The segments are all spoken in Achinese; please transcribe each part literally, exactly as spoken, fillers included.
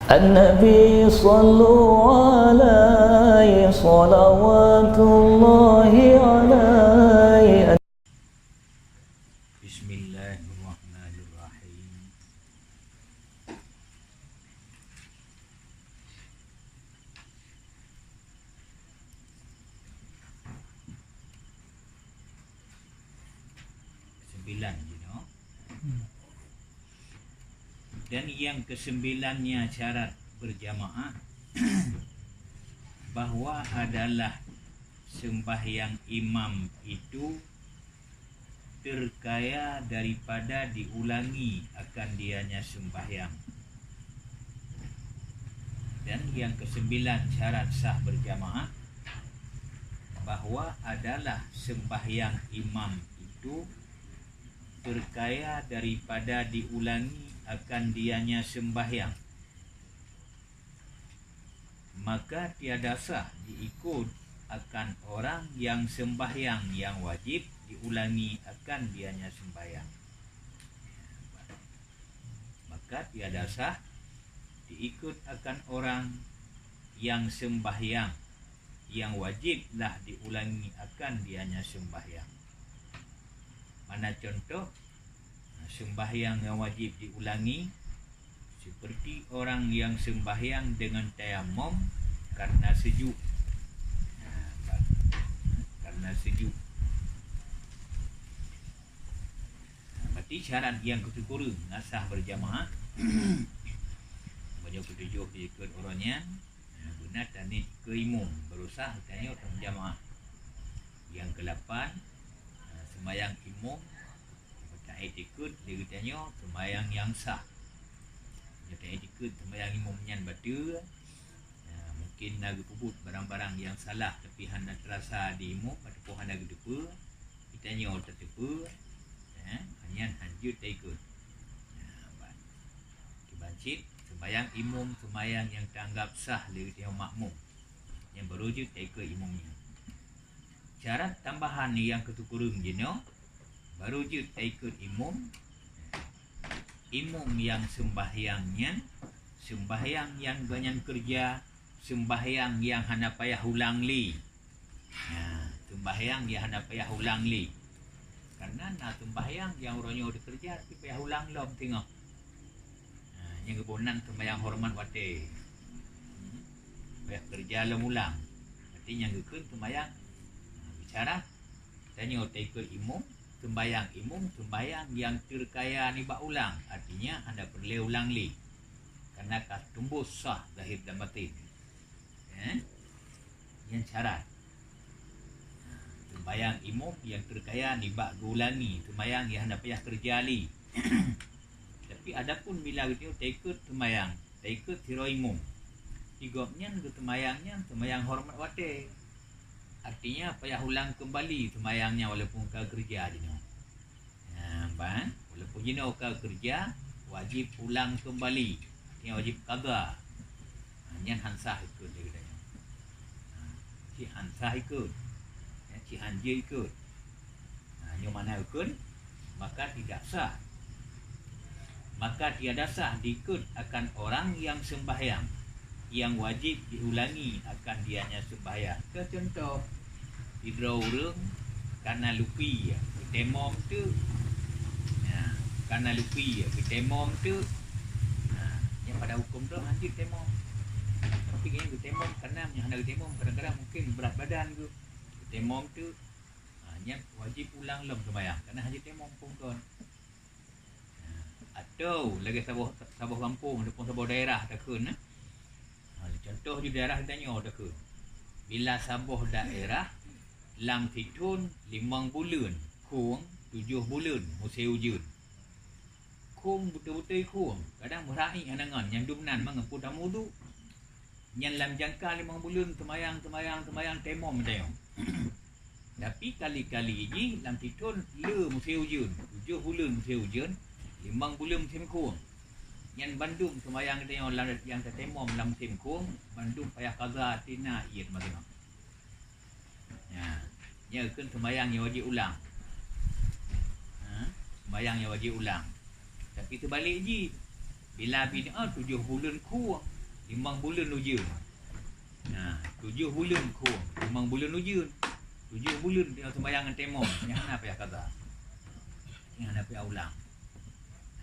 An-Nabi sallu alaihi salawatullahi alaihi. Bismillahirrahmanirrahim. Sembilan, you know. Dan yang kesembilannya syarat berjamaah, bahwa adalah sembahyang imam itu terkaya daripada diulangi akan dianya sembahyang. Dan yang kesembilan syarat sah berjamaah, bahwa adalah sembahyang imam itu terkaya daripada diulangi akan dianya sembahyang. Maka tiada sah diikut akan orang yang sembahyang yang wajib diulangi akan dianya sembahyang. Maka tiada sah diikut akan orang yang sembahyang yang wajiblah diulangi akan dianya sembahyang. Mana contoh? Nah, sembahyang yang wajib diulangi, seperti orang yang sembahyang dengan tayamum karena sejuk. Nah, ba-, karena sejuk. Nah, berarti syarat yang ketukureueng ngasah berjamaah. Banyak ketujuh diikut orang nyan. Nah, beuna taniet keu imum, baru sah tanyoe tameujameeh. Nyang keulapan, nah, seumayang imum, taikot lé geutanyoe seumayang nyang sah. Nyoe taikot seumayang imum nyan bateue, nah, mungkin na geupeubuet barang-barang nyang salah, tapi hana teurasa di imum ataupun hana geuteupeue, geutanyoe tateupeue, eh, nyan hanjeuet taikot. Nah, ban. Kiban cit, seumayang imum seumayang nyang taanggab sah lé geutanyoe makmum. Nyang barô jeuet taikot imum nyan. Syarat tambahan nyang keutukureueng jinoe, barô jeuet taikot imum. Imum nyang seumbahyang nyan, seumbahyang nyang gobnyan keureuja, seumbahyang nyang hana payah ulang lé. Nah, seumbahyang nyang hana payah ulang lé. Kareuna na seumbahyang nyang uroe nyoe teukeureuja tapi payah ulang lom singoh. Nah, nyang geuboh nan seumbahyang horeumat watée. Hmm. Payah keureuja lom ulang. Berarti nyang geukheun seumbahyang. Nah, bicara tanyoe taikot imum, seumbahyang imum, seumbahyang nyang teukeureuja nibak ulang. Artinya hana peureulée ulang lé. Kareuna ka tumbôh sah zahir dan batin. Eh? Nyan syarat. Seumbahyang imum nyang teukeureuja nibak geuulangi seumbahyang nyang hana payah keureuja lé. Tapi adapun bila geutanyoe taikot seumbahyang, taikot sidroe imum, di gobnyan geuseumbahyang nyan seumbahyang horeumat watée. Artinya payah ulang keumbali seumbahyang nyan walaupun ka keureuja jinoe. Nah, ban, walaupun jinoe ka keureuja, wajéb ulang keumbali. Artinya wajéb qadha. Nah, nyan han sah ikot lé geutanyoe. Nah, cit han sah ikot. Nyan cit han jeuet ikot. Nah, nyoe makna ikot, maka tidak sah. Maka tiada sah diikot akan orang yang sembahyang yang wajéb diulangi akan dianya seumbahyang. Keu cuntoh, sidroe ureuëng kana lupi, geutemom teuk. Nah, kana lupi, geutemom teuk. Nah, nyang pada huköm droe hanjeuet temom. Tapi nyang geutemom kana nyang hana geutemom kadang-kadang mungkin brat badan geuh. Geutemom teuk. Nah, nyan wajéb ulang lom seumbahyang, kana hanjeuet temom phon kon. Atau lagée saboh, saboh gampông ataupun saboh daerah takheun, eh. Ha, contoh di daerah geutanyoe takheun. Bila saboh daerah lam sithon limong buleuen khueng, tujoh buleuen musém ujeuen. Khueng beutôi-beutôi khueng, kadang beurhaék hana ngon, nyang dum nan mangat peue tameuwudu. Nyan lam jangka limong buleuen seumayang, seumayang, seumayang temom tanyoe. Tapi kali-kali jih lam sithon le musém ujeuen, tujoh buleuen musém ujeuen, limong buleuen musém khueng. Nyan bandum seumayang tanyoe lam, nyang tatemom lam musém khueng, bandum payah qadha tina ié teuma-teuma. Nyan, nyan kheun seumayang nyang wajéb ulang. Ha? Seumayang nyang wajéb ulang. Tapi teubalek jih, bila binoe tujoh buleuen khueng, Limong buleuen ujeuen. Nah, tujoh buleuen khueng, limong buleuen ujeuen. Tujoh buleuen teungoh seumayang ngon temom, nyan hana payah qadha. Nyan hana payah ulang.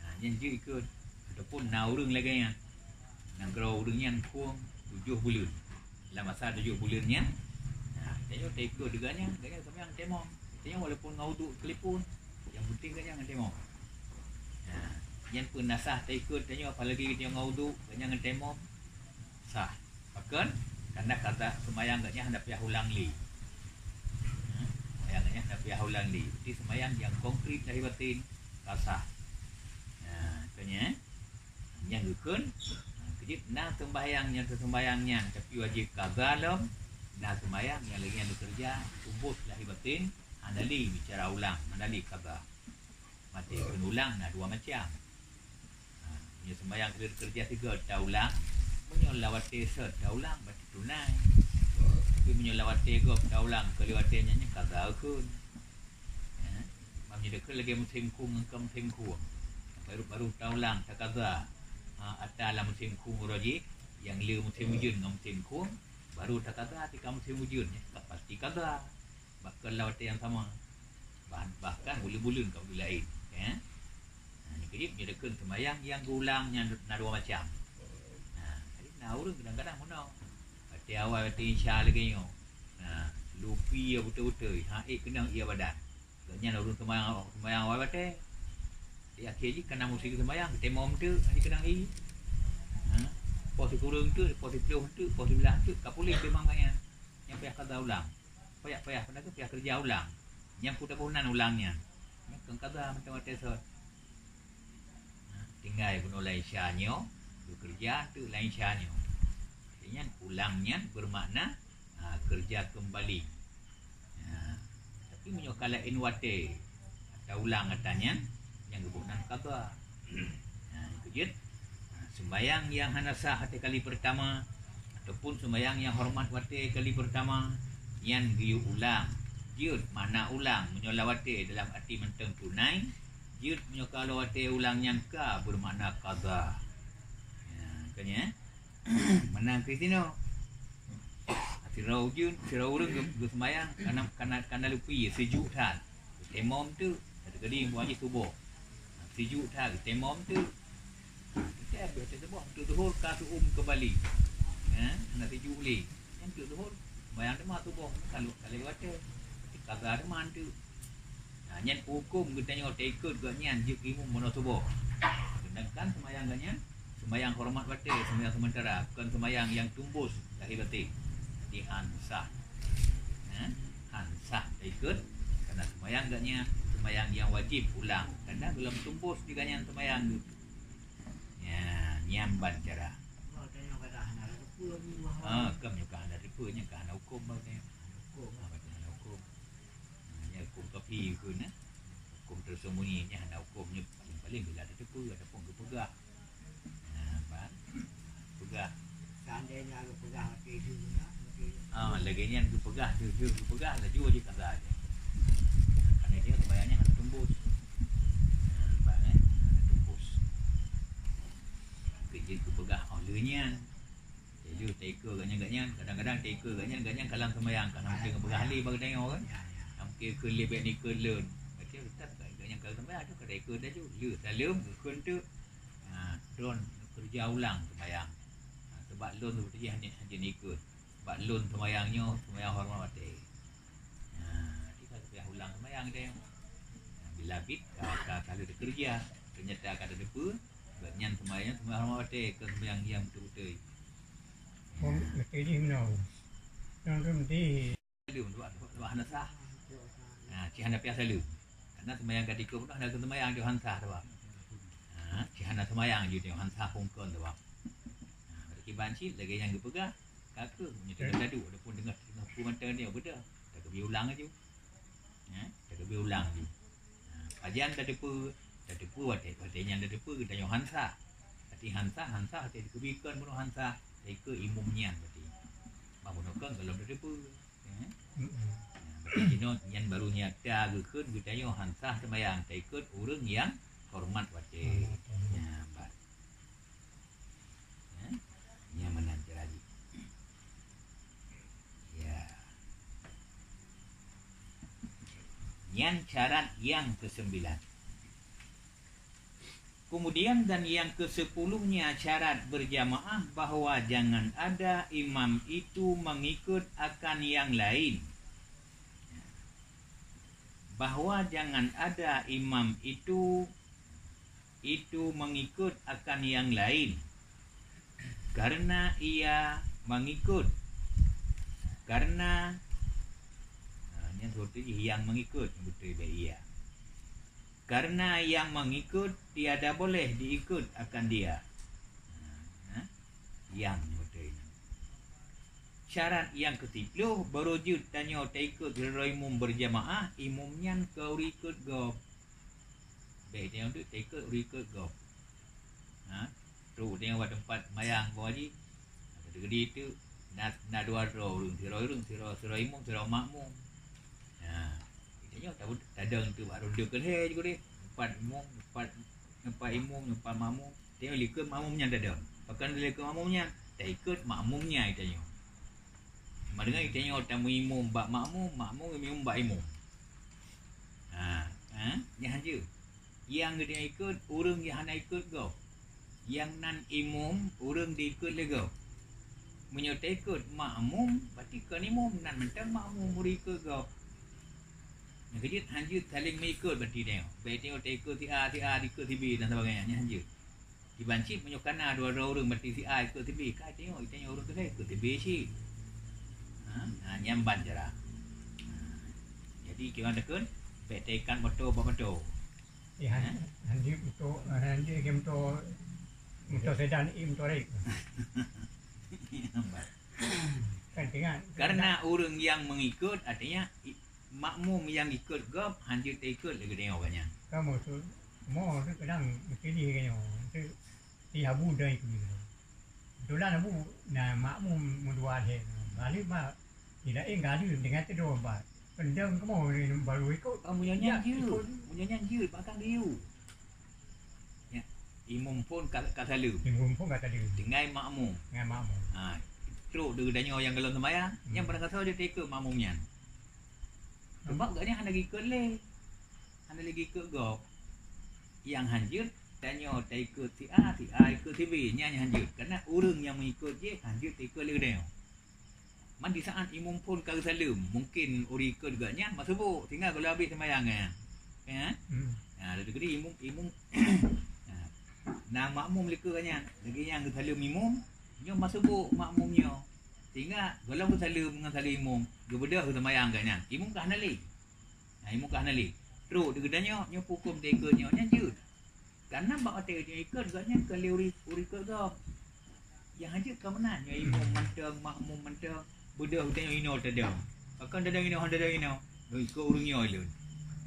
Nah, nyan jeuet ikot. Ataupun na ureuëng lagée nyan. Nanggroe ureuëng nyan khueng tujoh buleuen. Lam masa tujoh buleuen nyan, nah, tanyoe taikot deungon nyan, gobnyan seumayang temom. Tanyoe walaupun ngon uduk sekalipun, nyang penting gobnyan ngon temom. Nah, nyan pun na sah taikot tanyoe, apalagi tanyoe ngon uduk, gobnyan ngon temom. Sah. Pakon? Karena qadha seumayang gobnyan hana payah ulang lé. Hmm? Seumayang gobnyan hana payah ulang lé. Jadi seumayang nyang konkret lahé batin ka sah. Nah, kon nyan, eh? Nyang geukheun, nah, keujeuet na seumbahyang nyang teusumbayang nyan tapi wajéb qadha lom, na seumbahyang nyang lagée nyan teukeureuja, tumbôh lahé batin, hana lé bicara ulang, hana lé qadha. Maté kheun ulang na dua macam. Ha, meunyoe seumbahyang teukeureuja sigoe taulang, meunyoe lam watée seut taulang, berarti tunai. Tapi meunyoe lam watée gob taulang, keu lheueh watée nyan, nyan qadha kheun. Ha, meunyoe teukeureuja lagée musém khueng ngon kon musém khueng, baru, baru taulang taqadha. Ha, ata lam musém khueng uroe jih, nyang le musém ujeuen ngon musém khueng, baru taqadha tika musém ujeuen, nyan ka pasti qadha. Bahkan lam watée nyang sama. Bah-, bahkan buleuen-buleuen ka buleuen laén, ya. Nah, nyan keujeuet meunyoe teukeureuja seumayang nyang geuulang nyan na dua macam. Nah, jadi na ureuëng kadang-kadang meunoe. Watée awai watée isya lagée nyoe. Nah, lupi ya beutôi-beutôi, ha ék keunong ié badan. Gobnyan ureuëng seumayang, seumayang awai watée. Di akhé jih kana musém seumayang, geutemom teuk, hana keunong ié. Ha? Poh sikureueng teuk, poh siplôh teuk, poh siblaih teuk, ka puléh teumam gobnyan. Nyang payah qadha ulang. Payah-payah, padahai payah keureuja ulang. Nyang peue taboh nan ulang nyan. Nyan kon qadha mantong watée seut. Nah, tinggai bunoe lam isya nyoe, geukeureuja teuk lam isya nyoe. Nyan ulang nyan beumakna, ha, keureuja keumbali. Ha, tapi meunyoe ka laén watée, taulang ata nyan, nyang geuboh nan qadha. Nah, keujeuet, nah, sumbayang nyang hana sah watée kali peurtama, ataupun sumbayang nyang horeumat watée kali peurtama, nyan geuyue ulang. Jeuet makna ulang meunyoe lam watée dalam arti mantong tunai, jeuet meunyoe ka lam watée ulang nyan ka beumakna qadha. Nah, kon nyan, meunan keu sinoe. Sidroe ujeuen, sidroe ureuëng geu-, geuseumayang, kana, kana, kana lupi, sejuk that. Geutemom teuk, teukeudi buah jih suboh. Sejuk that, geutemom teuk. Teuka habéh teusuboh, teuk zuhur ka seuuem keumbali. Ha, hana sejuk lé. Nyan teuk zuhur, seumayang teuma suboh, ka lheueh, ka lheueh watée. Qadha teuma teuk. Nah, nyan huköm geutanyoe taikot gobnyan jeuet imum bunoe suboh. Seudangkan seumayang gobnyan, seumayang horeumat watée, seumayang seumeuntara, kon seumayang nyang tumbôh lahé batin. Jadi han sah. Nah, han sah taikot, karena seumayang gobnyan seumayang nyang wajéb ulang, karena gohlom tumbôh di gobnyan seumayang geuh. Nyan, nyan ban cara. Ah, kon nyoe ka hana teupeue, nyan ka hana huköm bak geutanyoe. Ah, hana huköm. Nah, nyan huköm kafé kheun, eh. Huköm tersembunyi nyan hana huköm, nyan paling-paling bila tateupeue ataupun geupeugah. Nah, ban. Peugah. Seandainya geupeugah watée deuh, nah, watée Ah, lagée nyan geupeugah, deuh-deuh geupeugah, laju jih qadha jih. Karena dia seumayang nyan hana tumbôh. Nah, ban, eh, hana tumbôh. Keujeuet geupeugah óh lheueh nyan. Jadi, taikot gobnyan, gobnyan, kadang-kadang taikot gobnyan, gobnyan ka lam seumayang, ka na mungken geupeugah lé bak geutanyoe kan. Na mungken kheun lé bék ikot lôn. Berarti teutap gobnyan ka lam seumayang, tu ka taikot laju. Lheueh saleuem, geukheun teuk. Ha, droen keureuja ulang seumayang. Ha, sabab lôn seperti jih hana, hana ikot. Sabab lôn seumayang nyoe, seumayang horeumat watée. Ha, jadi ka payah ulang seumayang geutanyoe. Ha, bila bit ka, ka, ka lheueh teukeureuja, teunyata ka tateupeue, gobnyan seumayang, seumayang horeumat watée, kon seumayang nyang beutôi-beutôi. Oh, beutôi jih meunoe. Nang rhom di. Saleuem, dua, dua, dua hana sah. Ha, cit hana payah saleuem. Karena seumayang ka tikôp, hana seumayang jih han sah, sabab. Ha, cit hana seumayang jih han sah, hukôm, sabab. Ha, kiban cit lagée nyang geupeugah, ka kheueh, meunyoe teungoh taduek, ataupun teungoh, teungoh peue mantong nyoe, beudôh, takeubri ulang laju. Ha, takeubri ulang laju. Ha, pajan tateupeue, tateupeue watée, watée nyan tateupeue geutanyoe han sah. Berarti han sah, han sah, watée takeubri kon bunoe han sah, taikot imum nyan berarti. Bah bunoe kon gohlom tateupeue. Ya. Mm-mm. Nah, berarti jinoe nyan baru nyata geukheun geutanyoe han sah seumayang, taikot ureuëng nyang horeumat watée. Horeumat watée. Nyan, bah. Ya. Nyan Syarat yang kesembilan. Kemudian dan yang kesepuluhnya syarat berjamaah bahwa jangan ada imam itu mengikut akan yang lain. Bahwa jangan ada imam itu, itu mengikut akan yang lain. Karena ia mengikut. Karena, ha, nyan seperti yang mengikut, betul ia. Karena yang mengikut tiada boleh diikut akan dia. Ha, ha? Yang betul ini. Syarat yang kesiplôh, baru jeuet tanyoe taikot sidroe imum berjamaah, imum nyan ka ureueng ikot gob. Bèk tanyoe deuek taikot ureueng ikot gob. Ha? Trok tanyoe bak teumpat seumayang, Abu Haji. Teukeudi teuk na, na dua droe ureueng, sidroe ureueng, sidroe, sidroe imum, sidroe makmum. Ha. Tanyoe ta-, tadong teuk bak ronde keu lhèe jih deh. Empat imum, empat, empat imum, empat makmum. Tanyoe likot makmum nyan tadong. Pakon likot makmum nyan? Taikot makmum nyan tanyoe. Sama dengan tanyoe tameuimum bak makmum, makmum imum bak imum. Ha, ha, nyan han jeuet. Nyang geutanyoe ikot, ureueng nyang hana ikot gob. Nyang nan imum, ureueng diikot lé gob. Meunyoe taikot makmum, berarti kon imum, nan mantong makmum ureueng ikot gob. Nyang keujeuet han jeuet saléng meuikot berarti tanyoe. Bèk tanyoe taikot si A, si A diikot si B dan sebagainya, nyan han jeuet. Kiban cit meunyoe ka na dua droe ureueng, berarti si A ikot si B, ka tanyoe, tanyoe ureueng keu lhèe ikot si B cit. Ha, ha, nyan ban cara. Ha. Jadi kiban takheun, bèk taikat moto bak moto. Eh, han, ha? Han jeuet moto, han jeuet lagèe moto, moto sedan, eh, moto rek. Kan teuingat. Karena ureueng nyang mengikot, artinya i-, makmum nyang ikot gob, han jeuet taikot lé geutanyoe awaknyan. Ka maksud, mo tu kadang meusidih geutanyoe. Tu si Abu dai tu. Kebetulan Abu na makmum meudua lhèe. Balik bak Tidak, eh, enggak ada. Dengan tu dua obat. Pendang kamu ni baru ikut. Ah, meunyoe nyan jeuet. Meunyoe nyan jeuet, bahkan geuyue. Ya, imum phôn ka, ka saleuem. Imum phôn ka saleuem. Tinggai makmum. Tinggai makmum. Ha, trok di geutanyoe nyang gohlom seumayang, hmm, nyan barangkasoe jeuet taikot makmum nyan. Sebab gobnyan hana geukot lé. Hana lé geukot gob. Nyang han jeuet, tanyoe taikot si A, si A ikot si B. Nyan nyang han jeuet. Karena ureueng nyang meuikot jih han jeuet taikot lé geutanyoe. Man di saat imum phôn ka geusaleuem, mungken ureueng ikot gobnyan masubok, sehingga gohlom habéh seumayang nyan. Ya? Hmm. Ha, laju keudeh imum, imum, ha, na makmum likot gobnyan. Lagèe nyan geusaleuem imum, nyoe masubok makmum nyoe. Sehingga gohlom geusaleuem ngon saleuem imum, geubeudôh geuseumayang gobnyan. Imum ka hana lé. Ha, imum ka hana lé. Trok di geutanyoe, nyoe peu hukôm taikot nyoe, nyan jeuet. Karena bak watèe nyoe ikot gobnyan kon lé ureueng, ureueng ikot gob. Nyang han jeuet ka meunan, nyoe imum mantong, makmum mantong, beudôh geutanyoe inoe tadong. Pakon tadong inoe, han tadong inoe? Lôn ikot ureueng nyoe lôn.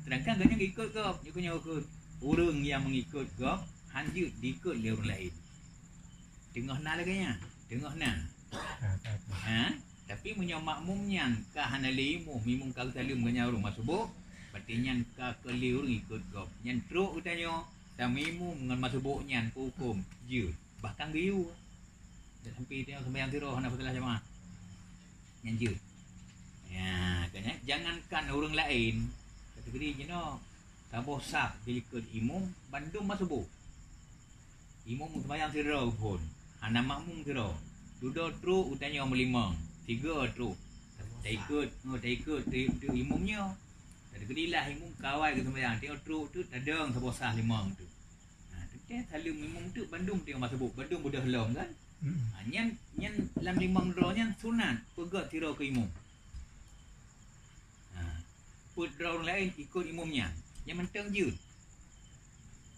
Sedangkan gobnyan ikot gob, nyoe keuh nyoe keuh. Ureueng nyang meungikot gob han jeuet diikot lé ureueng laén. Teungoh na lagèe nyan, teungoh na. Ha, tapi meunyoe makmum nyan ka hana lé imum, imum ka geusaleuem gobnyan ureueng masubok, berarti nyan ka kon lé ureueng ikot gob. Nyan trok geutanyoe tameuimum ngon masubok nyan peu hukôm jeuet, bahkan geuyue. Dan sampai tanyoe seumayang sidroe hana peusalah jamaah. Nyan jeuet. Ya, kan, ya? Jangankan ureueng laén, kategori jinoe saboh saf dilikot imum bandum masubok. Imum seumayang sidroe phôn, hana makmum sidroe. Dudoe trok geutanyoe meulimong, tiga trok. Taikot, oh, taikot, taikot imum nyoe. Tadi keudilah imum kawai geuseumayang, tanyoe trok teuk tadong saboh saf limong teuk. Ha, teuntèe saleuem imum teuk bandum tanyoe masubok, bandum beudôh lom kan? Hmm. Ha, nyan, nyan lam limong droe nyan sunat peugöt sidroe keu imum. Ha, peuet droe ureueng laén ikot imum nyan. Nyan mantong jeuet.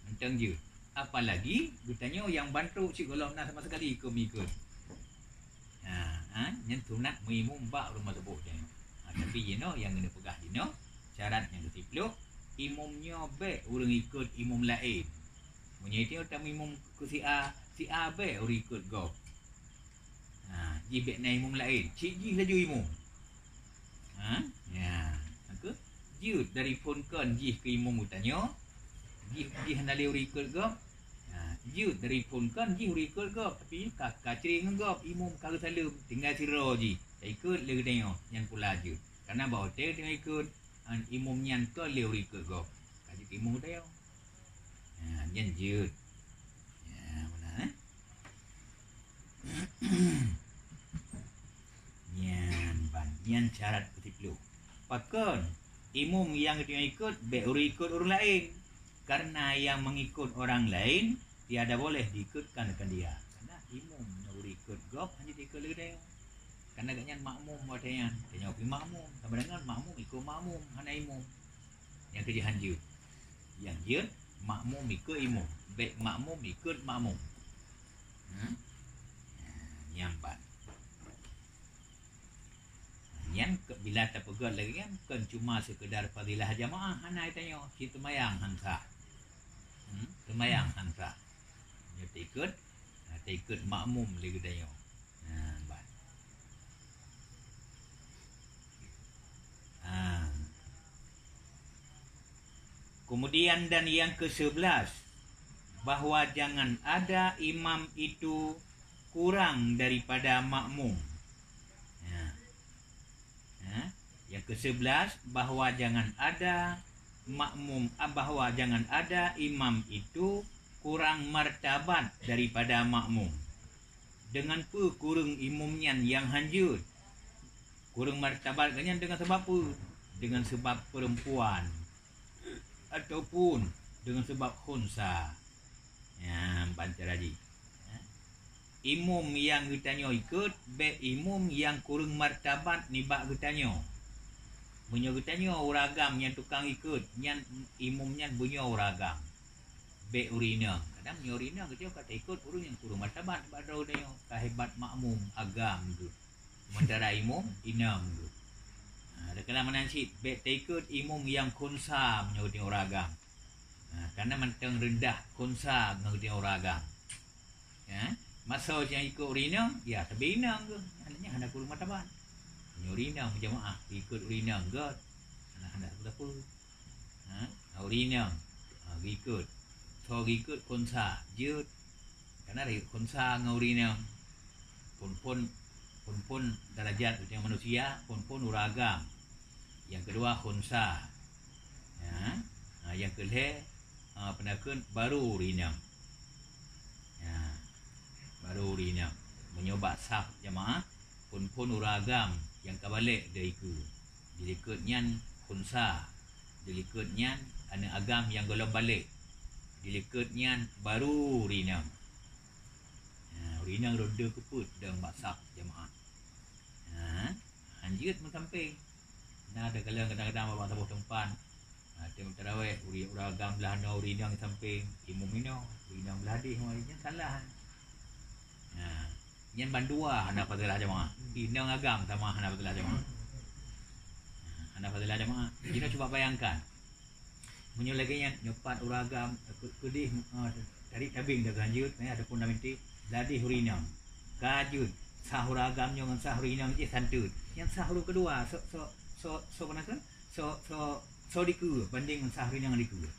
Mantong jeuet. Apalagi geutanyoe nyang ban trok cit gohlom na sama sekali ikot meuikot. Ha, ha, nyan sunat meuimum bak ureueng masubok nyan. Ha, tapi jinoe nyang geuneuk peugah jinoe, syarat nyang keusiplôh, imum nyoe bèk ureueng ikot imum laén. Meunyoe tanyoe tameuimum keu si A, si A bèk ureueng ikot gob. Ha, jih bèk na imum laén, cit jih laju imum. Ha? Ya, maka jeuet dari phôn kon jih keu imum geutanyoe, jih, jih hana lé ureueng ikot gob. Ha, jeuet dari phôn kon jih ureueng ikot gob, tapi ka, ka cré ngon gob, imum ka geusaleuem, tinggai sidroe jih, taikot lé geutanyoe, nyan pula jeuet. Karena bak watèe tanyoe ikot, Imum nyan keu lé ureueng ikot gob. Ka jeuet imum geutanyoe. Ha, nyan jeuet. Ya, meunan, eh? Nyan ban, nyan syarat keu siplôh. Pakon? Imum nyang geutanyoe ikot bék ureueng ikot ureueng laén. Karena yang mengikut orang lain tiada boleh diikutkan akan dia. Karena imum nyang ureueng ikot gob hana diikot lé geutanyoe. Karena gobnyan makmum watée nyan. Tanyoe pih makmum. Sama dengan makmum ikot makmum, hana imum. Nyang keujeuet han jeuet. Nyang jeuet makmum ikot imum. Bék makmum ikot makmum. Hmm? Nyan ban. Nyan ke-, bila tapeugét lagée nyan, kon cuma sekedar fadilah jamaah, hana tanyoe, si teumayang han sah. Hmm? Teumayang han sah. Nyoe taikot, ha, taikot makmum lé geutanyoe. Ha, ban. Ha. Kemudian dan yang kesebelas, bahwa jangan ada imam itu kurang daripada makmum. Ya. Ya. Yang kesebelas, bahwa jangan ada makmum, ah, bahwa jangan ada imam itu kurang martabat daripada makmum. Dengan peue kureueng imum nyan nyang han jeuet? Kureueng martabat geuh nyan dengan sabab peue? Dengan sabab perempuan ataupun dengan sabab khunsa. Ya, ban cara jih. Ya. Imum nyang geutanyoe ikot, bék imum nyang kureueng martabat nibak geutanyoe. Meunyoe geutanyoe ureueng agam nyang tukang ikot, nyan imum nyan beunyoe ureueng agam. Bék ureueng inong. Kadang meunyoe ureueng inong geutanyoe ka taikot ureueng nyang kureueng martabat bak droe geutanyoe, ka hebat makmum agam geuh. Sementara imum inong geuh. Ha, kadang meunan cit, bék taikot imum nyang khunsa meunyoe geutanyoe ureueng agam. Ha, karena mantong reundah khunsa ngon geutanyoe ureueng agam. Ya, masa nyang ikot ureueng inong, ya, tapi inong geuh. Maknanya hana kureueng martabat. Meunyoe ureueng inong meujamaah, ikot ureueng inong geuh. Hana, hana sapeue-sapeue. Ha? Ureueng inong, ha, geuikot. Soe geuikot? Khunsa, jeuet. Karena rakyat khunsa ngon ureueng inong. Phon-phon, phon-phon darajat ureueng manusia, phon-phon ureueng agam. Nyang keudua khunsa. Ya. Ha, nyang keulhée, ha, peunakeuet baru ureueng inong. Ya. Baru ureueng inong. Meunyoe bak saf jamaah, phon-phon ureueng agam nyang ka balek dikeue. Dilikot nyan khunsa. Dilikot nyan aneuk agam nyang gohlom balek. Dilikot nyan baru ureueng inong. Ha, ureueng inong ronde keupeuet dong bak saf jamaah. Ha, han jeuet meusampéng. Na takalon kadang-kadang bak saboh teumpat. Ha, teuma taraweh, ureueng, ureueng agam blah noe, ureueng inong sampéng, imum inoe, ureueng inong blah déh, nyan salah. Ha, nyan bandua hana fadilah jamaah. Inong agam sama hana fadilah jamaah. Ha, hana fadilah jamaah. Jadi cuba bayangkan. Meunyoe lagée nyan, nyoe pat ureueng agam, keu-, keudeh, eh, tarék tabeng dah ganjeuet, eh, ataupun dah minti, blah déh ureueng inong. Ka jeuet, sah ureueng agam nyoe ngon sah ureueng inong jih santeut. Nyang sah ureueng keudua, so, so, so, so, peunakeuet? So, so, so dikeue banding ngon sah ureueng inong dikeue.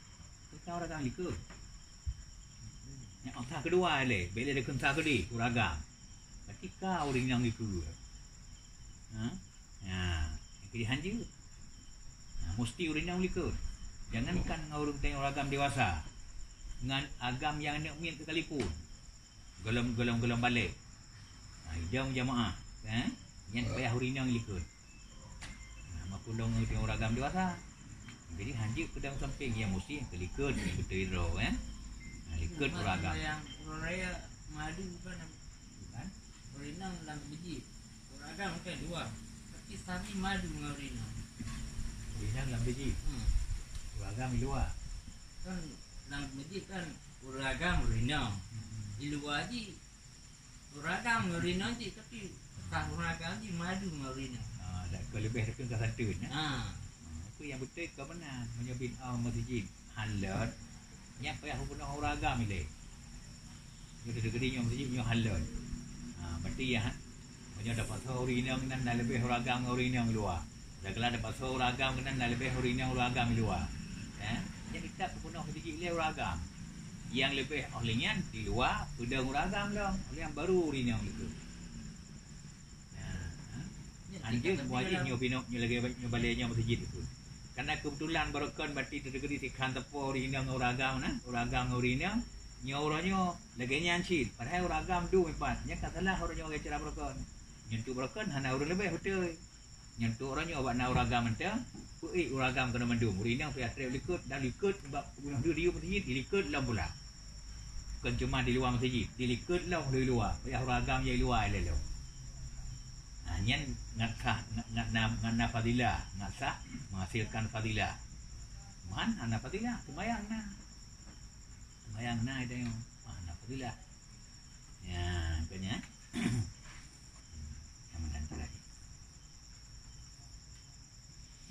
Ka ureueng agam dikeue. Nyang sah keudua lé, bék lé dikeue sah keudeh, ureueng agam. Berarti ka ureueng inong dikeue. Ha? Nah, nyang keudeh han jeuet. Nah, musti ureueng inong likot. Jangankan ngon ureueng tanyoe agam dewasa, ngon agam nyang aneuk miet sekalipun, gohlom, gohlom, gohlom balek. Nah, idong jamaah, eh? Nyan payah ureueng inong likot. Nah, makul dong ureueng agam dewasa. Jadi han jeuet peudong sampéng, ya musti nyang keulikot, nyang beutôi droe, eh? Nah, likot ureueng agam. Yang ureueng raya madu kan? Bukan? Ureueng inong lam biji. Ureueng agam kan dua. Tapi sami madu ngon ureueng inong. Ureueng inong lam biji. Hmm. Ureueng agam di luwa. Kan lam biji kan ureueng agam ureueng inong. Hmm. Di luwa ji ureueng agam ngon ureueng inong ji, tapi sah ureueng agam ji madu ngon ureueng inong. Ah, dak keu leubeh takheun ka santeut, ya? Ah. Ah, itu yang beutôi ka meunan. Meunyoe bin, ah, meuseujid han lôn, nyan payah peunoh ureueng agam ilée. Nyoe teudeungoe nyoe meuseujid nyoe han lôn. Ha, berarti ya, meunyoe tapasoe ureueng inong nan na leubeh ureueng agam ngon ureueng inong luwa. Dak kala tapasoe ureueng agam nan na leubeh ureueng inong ureueng agam luwa. Eh, jadi tak peunoh meuseujid lé ureueng agam. Nyang leubeh óh lheueh nyan di luwa, peudong ureueng agam lom, óh lheueh nyan baru ureueng inong likot. Nah, ha? Anjeut muajih nyoe pinok nyoe lagée nyoe balée nyoe meuseujid tu. Karena keubeutulan barokon bati teuteugedi sikhan teupô ureueng inong ngon ureueng agam na, ureueng agam ngon ureueng inong, nyoe uroe nyoe lagèe nyan cit. Padahai ureueng agam dum ipat, nyan ka salah uroe nyoe lagèe cara barokon. Nyentuk barokon hana ureueng leubeh beutôi. Nyentuk uroe nyoe bak na ureueng agam mantong, peuék ureueng agam keunoe mandum. Ureueng inong payah trép likot, dan likot bak bunoh dua diyup meuseujid, dilikot lom pula. Kon cuma di luwa meuseujid, dilikot lom di luwa, payah ureueng agam nyang di luwa ilèe lom. Ha, nyan ngat sah, ngat, ngat na, ngat na fadilah, ngat sah menghasilkan fadilah. Man hana fadilah, seumayang na. Seumayang na tanyoe, man hana fadilah. Ya, makanya. Sama dan terakhir.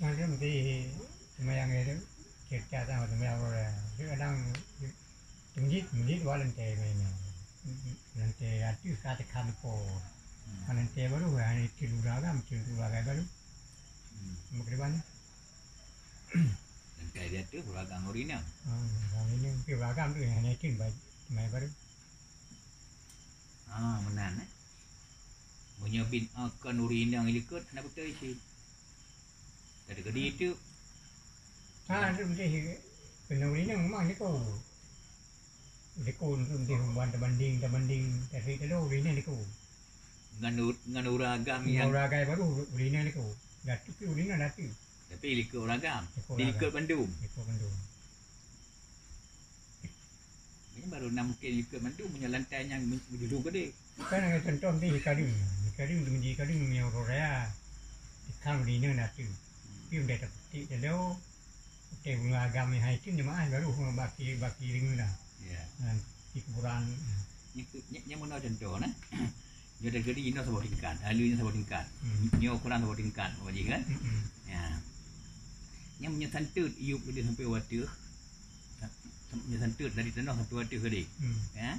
Maklum di seumayang itu, cerita sama seumayang orang. Kadang Meunjit, meunjit wak lantèe mainan. Lantèe ateueh ka teuka meuko. Hmm. Ka lantèe barô, ha, itu lura kan, itu lura kan barô. Hmm. Meukeureuban. Lantèe di ateueh lura kan ureueng inong. Ah, ureueng inong, tapi lura kan tu hana itu mai, mai barô. Ah, meunan, eh. Meunyoe bin, ah, kon ureueng inong likot, hana beutôi cit. Ka teukeudi teuk. Ha, tu beutôi. Keunoe ureueng inong memang diko. Diko tu beutôi, ban tabanding, tabanding, tasek talo ureueng inong diko. Ngon u-, ngon ureueng agam nyang ureueng agam barô ureueng inong diko. Datu pih ureueng inong datu. Tapi likot ureueng agam. Likot ureueng agam. Dilikot bandum. Likot bandum. Ini baru enam mungkin likot bandum punya lantai yang men-, menjulung gede. Kan ada contoh di Kadun. Di Kadun, di Kadun punya orang raya. Di Kadun di Nina tu. Tapi udah tak petik tadi. Oke, bunga agama hai tu jemaah baru baki, baki ringan dah. Ya. Dan di kuburan. Ni, ni, ni mana contoh nah? Nyoe teukeudi inoe saboh tingkat, lalu nyoe saboh tingkat. Hmm. Nyoe ukuran saboh tingkat, Pak Haji, kan? Hmm. Ya. Nyoe meunyoe santeut iyup lé sampai u ateueh. Sa-, sa-, meunyoe santeut dari tanoh sampai u ateueh tadi. Hmm. Ya.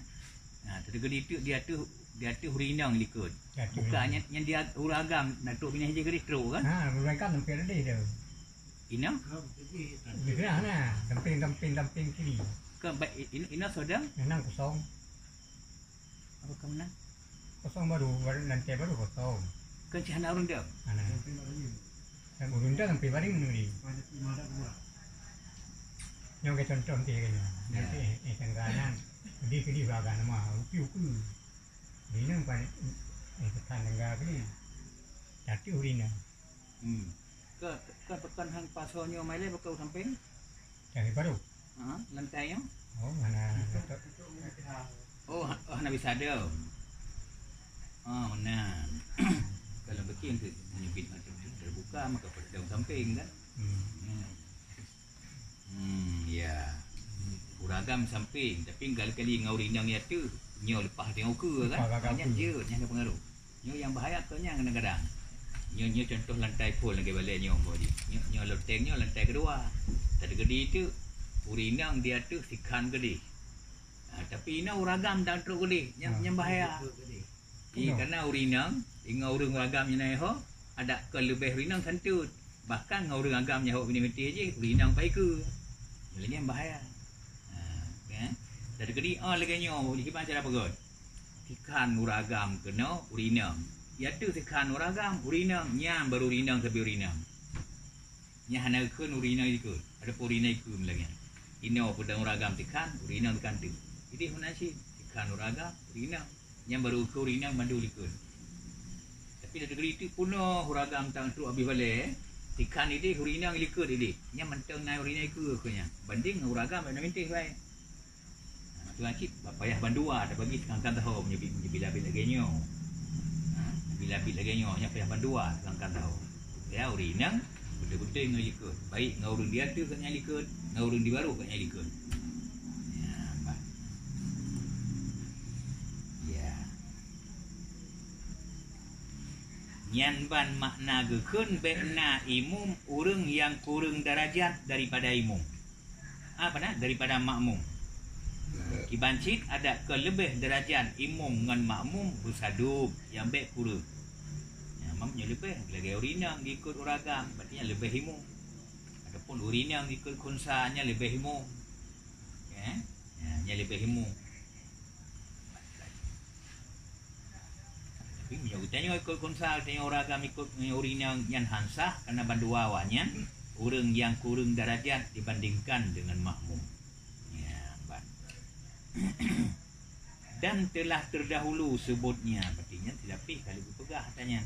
Nah, teukeudi teuk di ateueh, di ateueh ureueng inong likot. Di ateueh. Bukan ureueng inong. Nyan, nyan di at-, ureueng agam, na trok binéh jih keudeh trok, kan? Ha, ureueng agam sampai keudeh tu. Inong? Di tengah na, damping, damping, damping kiri. Ke ba-, i-, in-, inong sedang? Nang kosong. Apa kau menang? Kosong baru, baru lantai baru kosong. Kan cih hana ureueng deuh? Hana. Dan ureueng deuh sampai baring ni. Nyoe ke contoh nanti ke nyoe. Ya. Nanti, eh, eh, tangga nyan. Di ke di bagan nama, upi uku. Di nang pan, eh, tekan tangga ke ni. Jatuh di nang. Hmm. Ke, ke tekan hang pasoe nyoe mai lé bak u sampéng? Cari baru. Ha, lantai nyoe? Oh, mana? Oh, ha-, oh, hana bisa ada. Oh, meunan. Kalau betul tu menyebut macam tu terbuka, maka pada daun sampéng kan? Hmm. Hmm. Hmm, ya. Ureueng agam sampéng, tapi kali-kali ngon ureueng inong ya tu, nyoe leupah tengok ke kan? Leupah agam. Nyan tu. Jeuet, nyan ada pengaruh. Nyoe nyang bahaya keu nyan kadang-kadang. Nyoe, nyoe contoh lantai phôn lagèe balèe nyoe, Pak Haji. Nyoe, nyoe loteng nyoe lantai keudua. Tadi keudi tu, ureueng inong di ateueh sikhan keudeh. Ha, tapi inoe ureueng agam dan trok keudeh, nyan, ha, nyan bahaya. Inoe. Ih, karena ureueng inong, ingat ureueng agam nyan ho, adak keu leubeh ureueng inong santeut. Bahkan ngon ureueng agam nyang hok binéh meuti jih, ureueng inong pai keue. Nyan lagèe nyan bahaya. Ha, kan? Tadi keudi, oh, lagèe nyoe, kiban cara peugöt. Sikhan ureueng agam keunoe ureueng inong. Ya tu sikhan ureueng agam ureueng inong, nyan baru ureueng inong sabe ureueng inong. Nyan hana kheun ureueng inong ikheun. Adapun ureueng inong ikheun lagèe nyan. Inoe peudong ureueng agam sikhan, ureueng inong sikhan teuk. Jadi hana cit sikhan ureueng agam, ureueng inong. Nyan baru kheun ureueng inong mandum likot. Tapi di negeri tu peunoh ureueng agam tang trok abéh balèe, sikhan idéh ureueng inong likot idéh. Nyan mantong na ureueng inong ikheun keu nyan. Banding ngon ureueng agam bak na mintih bae. Ha, tu cit payah bandua tabagi seukangkan taho meunyoe bila-bila lagèe nyoe. Ha, bila-bila lagèe nyoe nyan payah bandua seukangkan taho. Ya, ureueng inong beutôi-beutôi ngon likot. Baik ngon ureueng di ateueh keu nyan likot, ngon ureueng di barôh keu nyan likot. Ya, bah. Ya. Nyan ban makna geukheun bèk na imum ureueng nyang kureueng darajat daripada imum. Apa na? Daripada makmum. Kiban cit adak keu leubeh darajat imum ngon makmum beusadub nyang bèk kureueng. Nyan makmum nyan leubeh lagèe ureueng inong geukheun ureueng agam, berarti nyan leubeh imum. Ataupun ureueng inong geukheun khunsa nyan leubeh imum. Ya, ya, nyan leubeh imum. Tapi meunyoe geutanyoe ikot khunsa, geutanyoe ureueng agam ikot meunyoe ureueng inong nyan han sah, karena bandua awaknyan, ureuëng nyang kureueng darajat dibandingkan deungon makmum. Ya, ban. Dan telah terdahulu sebutnya, berarti nyan silapeh ka lheueh geupeugah ata nyan.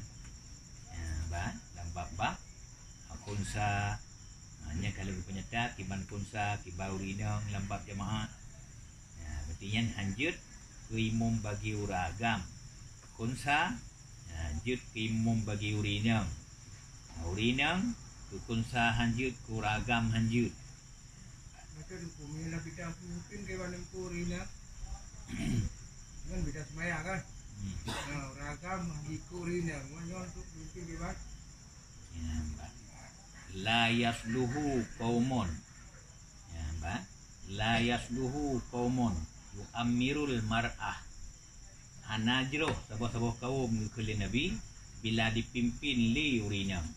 Ya, ban, lam bab-bab khunsa, ha, nyan ka lheueh geupeunyata kiban khunsa, kiban ureuëng inong lam bab jamaah. Ya, berarti nyan hanjeuet keu imum bagi ureuëng agam. Khunsa, ha, jeuet keu imum bagi ureuëng inong. Ha, ureuëng inong keu khunsa hanjeuet, keu ureuëng agam hanjeuet. Macam tu, mungkin lah kita mungkin ke mana tu ureuëng inong. Kan beda semaya kan? Hmm. Nah, ureuëng agam ikut ureuëng inong. Mana tu mungkin ke mana? Ya, ba. La yasluhu qaumun. Ya, ba. La yasluhu qaumun yu'ammirul mar'ah. Hana jroh saboh-saboh kaum geukheun lé Nabi bila dipimpin lé ureuëng inong.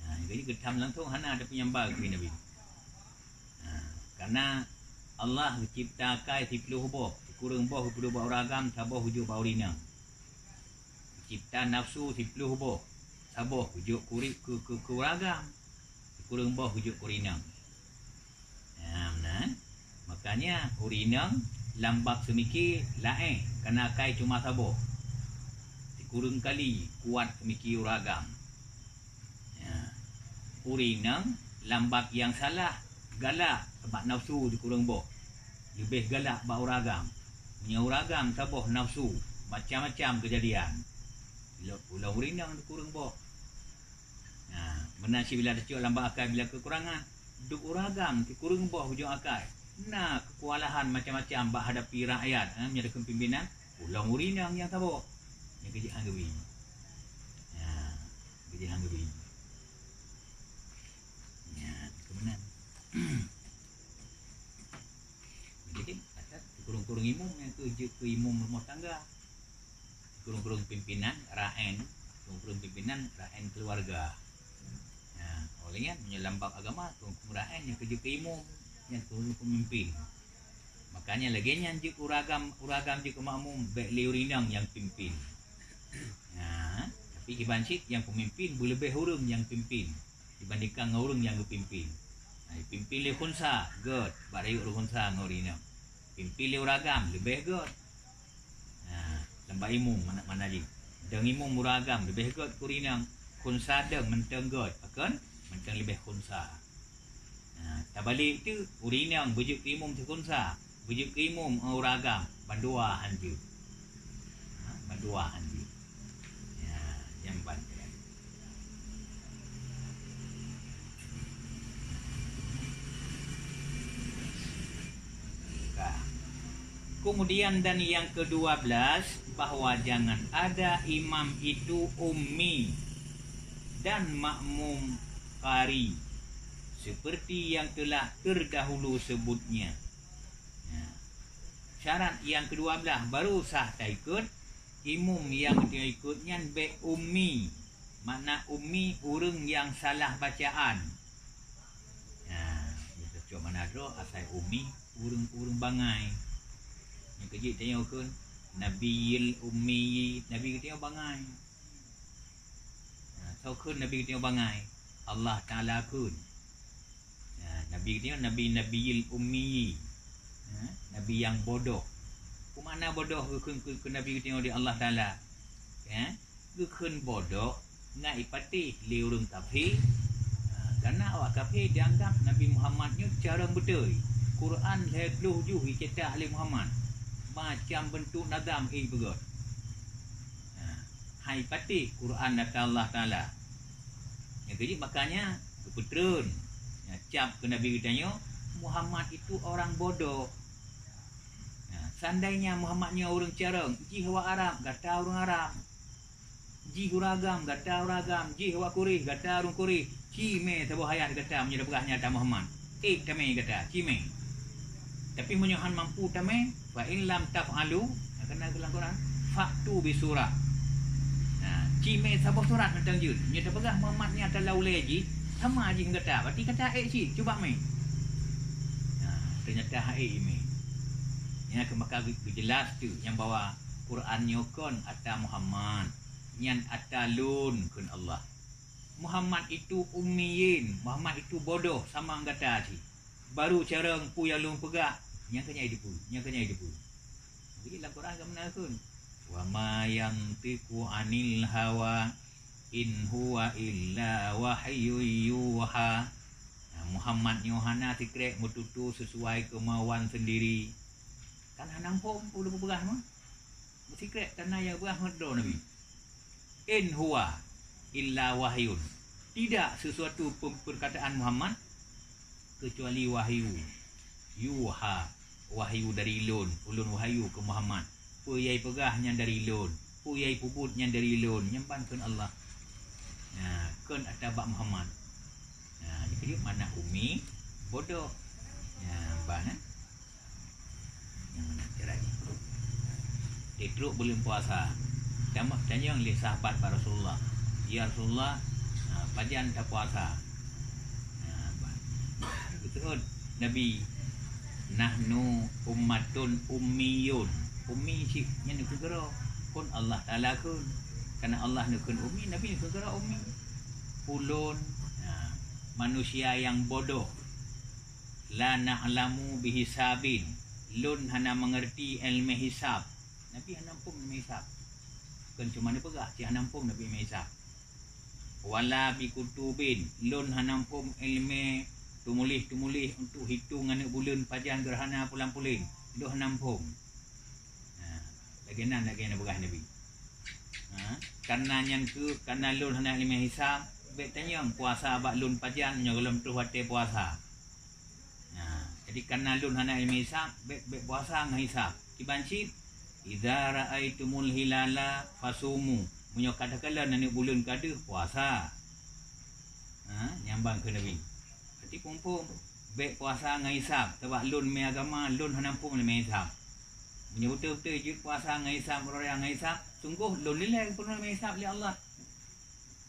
Nah, jadi geutam langsung hana ada penyambar keu Nabi. Nah, karena Allah geucipta akai siplôh boh, sikureueng boh geupeuduek bak ureuëng agam, saboh geujok bak ureuëng inong. Geucipta nafsu siplôh boh, saboh geujok keu, keu, keu, keu ureuëng agam, sikureueng boh geujok keu ureuëng inong. Nah, meunan. Makanya ureuëng inong lam bab seumiki laén, karena akai cuma saboh. Sikureueng kali kuat seumiki ureuëng agam. Ya. Ureuëng inong lam bab nyang salah galak bak nafsu sikureueng boh. Leubeh galak bak ureuëng agam. Meunyoe ureuëng agam saboh nafsu, macam-macam keujadian. Ulôn, ulôn ureuëng inong sikureueng boh. Nah, meunan cit bila teucok lam bak akai bila keukurangan, duek ureuëng agam sikureueng boh ujong akai. Na keukualahan macam-macam bak hadapi rakyat, eh, meunyoe takheun pimpinan, ulôn ureuëng inong nyang saboh. Nyan keuh jeuet han geubi. Nah, keuh jeuet han geubi. Nyan, keu meunan. Jadi, kata sikureueng-kureueng imum nyang keuh jeuet keu imum rumoh tangga. Sikureueng-kureueng pimpinan, raén, sikureueng-kureueng pimpinan, raén keuluwarga. Nah, oleh nyan, meunyoe lam bab agama, sikureueng-kureueng raén nyang keuh jeuet keu imum, nyan sikureueng-kureueng peumimpin. Makanya lagée nyan jeuet ureuëng agam, ureuëng agam jeuet keu makmum, bék lé ureuëng inong nyang pimpin. Nah, tapi kiban cit nyang peumimpin beuleubeh ureuëng nyang pimpin dibandingkan ngon ureuëng nyang geupimpin. Nah, pimpin lé khunsa, gét, bak rayeuk ureuëng khunsa ngon ureuëng inong. Pimpin lé ureuëng agam, leubeh gét. Nah, lam bab imum mana-mana jih. Dong imum ureuëng agam leubeh gét keu ureuëng inong. Khunsa dong mantong gét, pakon? Mantong leubeh khunsa. Nah, tabalek tu, ureuëng inong beujeuet keu imum sikhunsa, beujeuet keu imum ngon ureuëng agam, bandua han jeuet. Ha, bandua han jeuet. Ya, nyang ban keunan. Ka. Kemudian dan yang kedua belas, bahwa jangan ada imam itu ummi dan makmum qari, seperti yang telah terdahulu sebutnya. Ya. Syarat yang kedua belas baru sah taikot, imum nyang geutanyoe ikot nyan bék ummi. Makna ummi, ureuëng nyang salah bacaan. Nah, itu cuma mana droe asai ummi, ureuëng-ureuëng bangai. Nyang keuh jeuet tanyoe kheun, Nabiyil Ummi, Nabi geutanyoe bangai. Nah, soe kheun Nabi geutanyoe bangai? Allah Taala kheun. Nah, Nabi geutanyoe Nabi, Nabiyil Ummi. Nah, Nabi nyang bodoh. Peue makna bodoh geukheun keu, keu Nabi geutanyoe di Allah Taala? Ya, geukheun bodoh ngat ipatéh lé ureuëng kafé. Nah, karena awak kafé dianggap Nabi Muhammad nyoe carông beutôi. Quran lhée ploh juh icetak lé Muhammad. Macam beuntuk nazam ipeugét. Nah, hai patéh Quran ata Allah Taala. Nyang keuh jih makanya geupeutreun, ya, cap keu Nabi geutanyoe, Muhammad itu orang bodoh. Nah, seandainya Muhammad nyoe ureuëng carông, jih awak Arab, gata ureuëng Arab. Jih ureuëng agam, gata ureuëng agam. Jih awak Quraisy, gata ureuëng Quraisy. Ci mé saboh ayat gata meunyoe tapeugah nyan ata Muhammad. Ék tamé gata, ci mé. Tapi meunyoe han mampu tamé, fa in lam taf'alu, na keunan lam Quran, fa'tu bi surah. Nah, ci mé saboh surat mantong jeuet. Meunyoe tapeugah Muhammad nyan ata ulée jih, sama jih ngon gata. Berarti gata ék cit, cuba mé. Nah, ternyata han ék mé. Nyan keuh maka geu-, geujeulaih tu nyang bahwa Quran nyoe kon ata Muhammad, nyan ata lôn kheun Allah. Muhammad itu ummiyin, Muhammad itu bodoh sama gata cit. Baru carông peue nyang lôn peugah, nyang keunyai dipeue, nyang keunyai dipeue. Jadi lam Quran ka meunan kheun, "Wa ma yantiqu anil hawa, in huwa illa wahyun yuha." Nah, Muhammad nyoe hana sikrek meututoe sesuai keumauan sendiri. Kan hana muphom ulôn peugah mah. Meusikrek kana nyang peugah ngon droe Nabi. "In huwa illa wahyun." Tidak sesuatu pem-, perkataan Muhammad kecuali wahyu. Yuha, wahyu dari lôn, ulôn wahyu keu Muhammad. Peue nyang ipeugah nyan dari lôn, peue nyang ipeubuet nyan dari lôn, nyan ban kheun Allah. Nah, kheun ata bak Muhammad. Nah, dikeuyeuh makna ummi, bodoh. Nah, ban, eh? Nyang meunan cara jih. Di trok buleuen puasa, tama-, tanyong lé sahabat bak Rasulullah, "Ya Rasulullah, ha, pajan tapuasa?" Ha, ba-, geuseuôt Nabi, "Nahnu ummatun ummiyun." Ummi cit nyan neukheun keudroe. Kon Allah Taala kheun. Karena Allah neukheun ummi, Nabi neukheun keudroe ummi. Ulôn, ha, manusia nyang bodoh. "La na'lamu bihisabin." Lôn hana meungerti ilmu hisab. Nabi hana muphom ilmu hisab. Kon cuma neupeugah, cit hana muphom Nabi ilmu hisab. "Wala bikutubin." Lôn hana muphom ilmu tumuléh-tumuléh untuk hitong aneuk buleuen pajan gerhana pulan puléng. Lôn hana muphom. Nah, lagée nan, lagée nan peugah Nabi. Ha, karena nyan keuh, karena lôn hana ilmu hisab, bék tanyong puasa bak lôn pajan nyoe gohlom troh watée puasa. Nah, jadi karena lôn hana ilmu hisab, bék, bék puasa ngon hisab. Kiban cit, "Idza ra'aitumul hilala fasumu." Meunyoe ka takalon aneuk buleuen ka deuh, puasa. Ha, nyang ban kheun Nabi. Berarti phom-phom, bék puasa ngon hisab, sabab lôn mé agama, lôn hana muphom lé mé hisab. Meunyoe beutôi-beutôi jeuet puasa ngon hisab, uroe raya ngon hisab, sunggoh lôn ilée geupeureunoe mé hisab lé Allah.